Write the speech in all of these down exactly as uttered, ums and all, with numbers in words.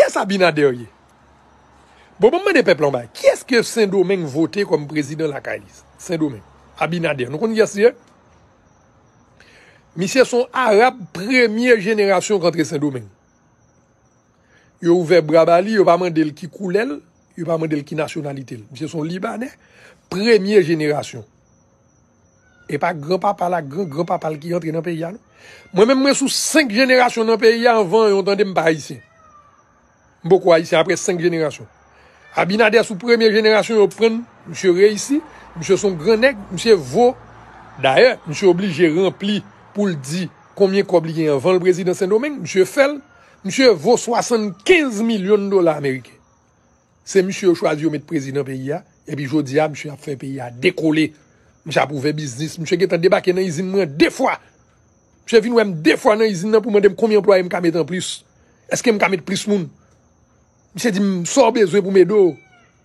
Kiyès Abinader ye? Bon, ban m mande pèp la yon bagay. Kiyès ke Sendomeng vote kòm prezidan lakay li? Sendomeng. Abinader. Nou konn kiyès li ye? Misye se yon Arab premye jenerasyon k antre Sendomeng. Yo ouvè bra ba li, yo pa mande l ki koulè l, yo pa mande l ki nasyonalite l. Misye se yon Libanè, premye jenerasyon. E pa granpapa l ak gran granpapa l ki rantre nan peyi a, non. Mwen menm, mwen sou senk jenerasyon nan peyi a, anvan yon tande m pa ayisyen. M poko ayisyen apre senk jenerasyon. Abinader sou premye jenerasyon yo pran l, misye reyisi, misye se yon gran nèg, misye vo. Dayè, misye oblije ranpli pou l di konbyen kòb li gen anvan l prezidan Sendomeng, misye fè l, misye vo swasannkenz milyon dola ameriken. Se misye yo chwazi yo met prezidan peyi a, epi jodi a, misye ap fè peyi a dekole. Misye ap ouvè biznis, misye gentan debake nan izin mwen de fwa. Misye vin wè m de fwa nan izin nan pou mande m konbyen anplwaye m ka met anplis. Èske m ka met plis moun? Misye di m, sa w bezwen pou m ede w?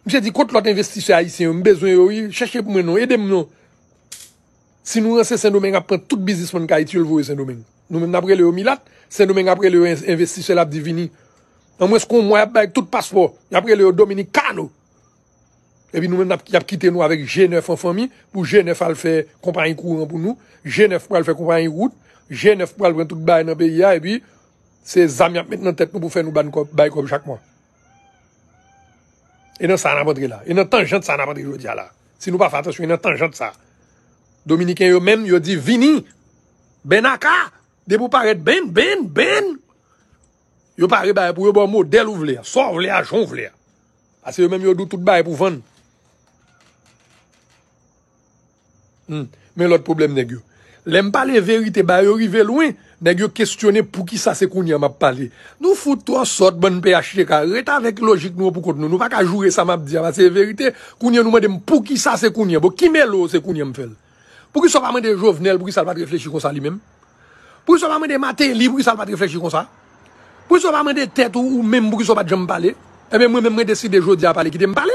Misye di, kot lòt envestisè ayisyen yo? M bezwen yo, wi. Chèche pou mwen non. Ede m non. Si nou ranse Sendomeng ap pran tout biznismann k Ayiti yo, l voye Sendomeng. Nou menm n ap rele yo milat, Sendomeng ap rele yo en- envestisè, l ap di vini. An mwens ke yon mwa, y ap bay tout paspò. Y ap rele yo Dominikano. Epi nou menm, n ap, y ap kite nou avèk G nèf an fanmi, pou G nèf al fè konpayi kouran pou nou, G nèf pral fè konpayi wout, G nèf pral pran tout bagay nan peyi a, epi se zam y ap met nan tèt nou pou fè nou ban kòb, bay kòb chak mwa. E nan sa n ap antre la. E nan tanjant sa n ap antre jodi a la. Si nou pa fè atansyon, e nan tanjant sa. Dominiken yo menm, yo di vini. Benaka, depi w parèt ben, ben, ben. Yo pare bagay pou yo ba w modèl ou vle a. Sa w vle a, jan w vle a. Paske yo menm yo di w tout bagay pou vann. Hmm. Men lòt pwoblèm nèg yo. Lè m pale verite ba yo rive lwen, nèg yo kesyone poukisa se kounye a m ap pale. Nou fout twò sòt bann P H T K. Ret avèk lojik nou an pou kont nou. Nou pa ka joure sa m ap di a, paske se verite. Kounye a nou mande m poukisa se kounye a. Bon, ki melo se kounye a m fè l? Poukisa w pa mande Jovenel poukisa l pa t reflechi konsa li menm? Poukisa w pa mande Martelly poukisa l pa t reflechi konsa? Poukisa w pa mande tèt ou, ou menm poukisa w pa t janm pale? Ebyen, mwen menm, mwen deside jodi a pale, kite m pale.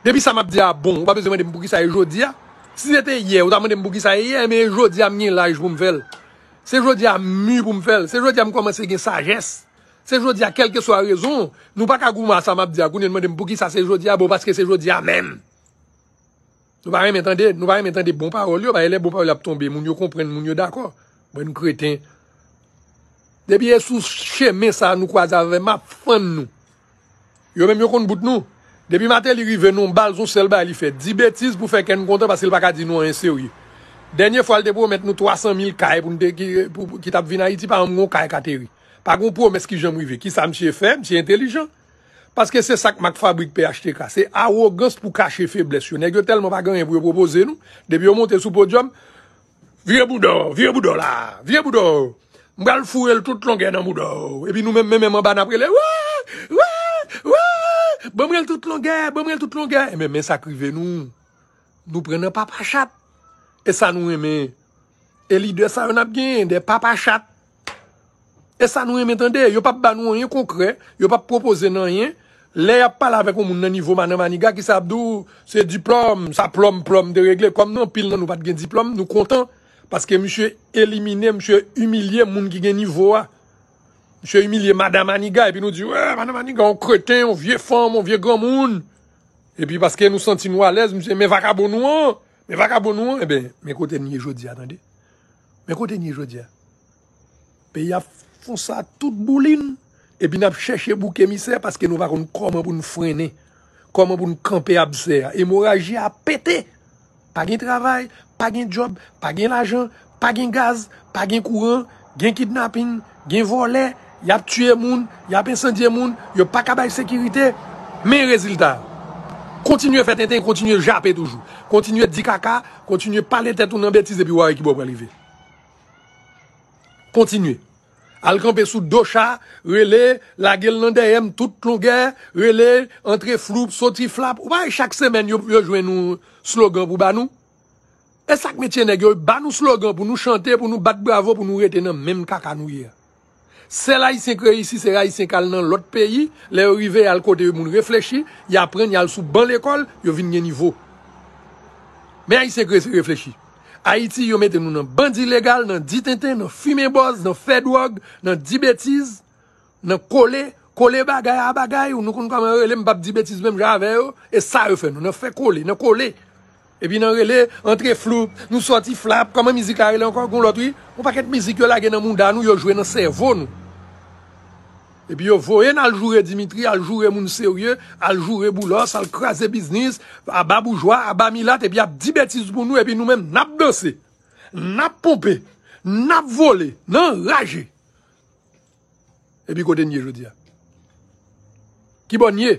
Depi sa m ap di a bon, ou pa bezwen mande m poukisa e jodi a. Si se te yè, ou ta mande m poukisa e yè, men e jodi a m gen laj pou m fè l. Se jodi a m mi pou m fè l. Se jodi a m kòmanse gen sajès. Se jodi a, kèlkeswa rezon, nou pa ka goumen a sa m ap di a, kounye a n mande m poukisa se jodi a, bon, paske se jodi a menm. Nou pa renmen tande, nou pa renmen tande bon pawòl yo, paske lè bon pawòl yo ap tonbe, moun yo konprann, moun yo dakò. Bann kreten. Depi e sou chemen sa nou kwaze avè m, ap fann nou. Yo menm yo konn bout nou. Depi Martelly rive nan yon bal, se yon sèl bagay li fè. Di betiz pou fè kè n kontan paske l pa ka di nou anyen serye. Dènye fwa l te pwomèt nou twa san mil kay pou n te, ki, pou, pou, ki t ap vin Ayiti, pa yon kay k ateri. Pa gen pwomès ki janm rive. Kisa misye fè? Misye entelijan. Paske se sa k mak fabrik P H T K. Se awogans pou kache feblès yo. Nèg yo tèlman pa gen anyen pou yo pwopoze nou. Depi yo monte sou podyòm, vire bouda w, vire bouda w la, vire bouda w. M pral foure l tout longè nan bouda w. Epi nou menm, menm, menm anba n ap rele, wè, wè, wè, ban mwen l tout longè, ban mwen l tout longè. Enben, men sa k rive nou. Nou pran nan papa chat. E sa nou renmen. E lidè sa yo n ap genyen, de papa chat. E sa nou renmen tande, yo p ap ba nou anyen konkrè, yo p ap pwopoze n anyen. Lè y ap pale avèk yon moun nan nivo Madan Maniga, kisa y ap di w? Se diplòm, sa plòm, plòm te regle. Kòm nou anpil nan nou pa t gen diplòm, nou kontan. Paske misye elimine, misye imilye moun ki gen nivo a. Misye imilye Madan Maniga, epi nou di, wè, Madan Maniga, yon kreten, yon vye fanm, yon vye granmoun. Epi paske nou santi nou alèz, misye, men vakabon nou an, men vakabon nou an, enben, men kote n ye jodi a, tande. Men kote n ye jodi a. Peyi a fon sa tout boulin, epi n ap chèche bouk emisè paske nou pa konn kòman pou n frennen, kòman pou n kanpe absè a. Emoraji a pete. Pa gen travay, pa gen djòb, pa gen lajan, pa gen gaz, pa gen kouran, gen kidnapin, gen vòlè, y ap tiye moun, y ap ensandye moun, yo pa ka bay sekirite. Men rezilta. Kontinye fè tenten, kontinye jape toujou. Kontinye di kaka, kontinye pale tèt ou nan betiz epi w a wè ki bò w pral rive. Kontinye. Al kanpe sou do cha, rele, lage l nan dèyè m tout longè, rele, antre floup, soti flap. Ou pa wè chak semèn yo, yo jwenn yon slogan pou ba nou? E sa k metye nèg yo, ba nou slogan pou nou chante, pou nou bat bravo, pou nou rete nan menm kaka nou ye a. Sèl Ayisyen k reyisi, se Ayisyen k al nan lòt peyi, lè yo rive, y al kote moun reflechi, y aprann, y al sou ban lekòl, yo vin gen nivo. Men Ayisyen k resi reflechi. Ayiti, yo mete nou nan bandi legal, nan di tenten, nan fimen bòz, nan fè dwòg, nan di betiz, nan kole, Kole bagay a bagay, ou nou konn kòman yo rele, m p ap di betiz menm jan avè yo, e sa yo fè nou, nan fè kole, nan kole. Epi nan rele, antre floup, nou sòti flap, kòman mizik la rele ankò, gon lòt wi, yon pakèt mizik yo lage nan mouda nou, yo jwe nan sèvo nou. Epi yo voye n al joure Dimitri, al joure moun serye, al joure Boulos, al kraze biznis, aba boujwa, aba milat, epi ap di betiz pou nou, epi nou menm n ap danse, n ap ponpe, n ap vole, n anraje. Epi kote n ye jodi a? Kibò n ye?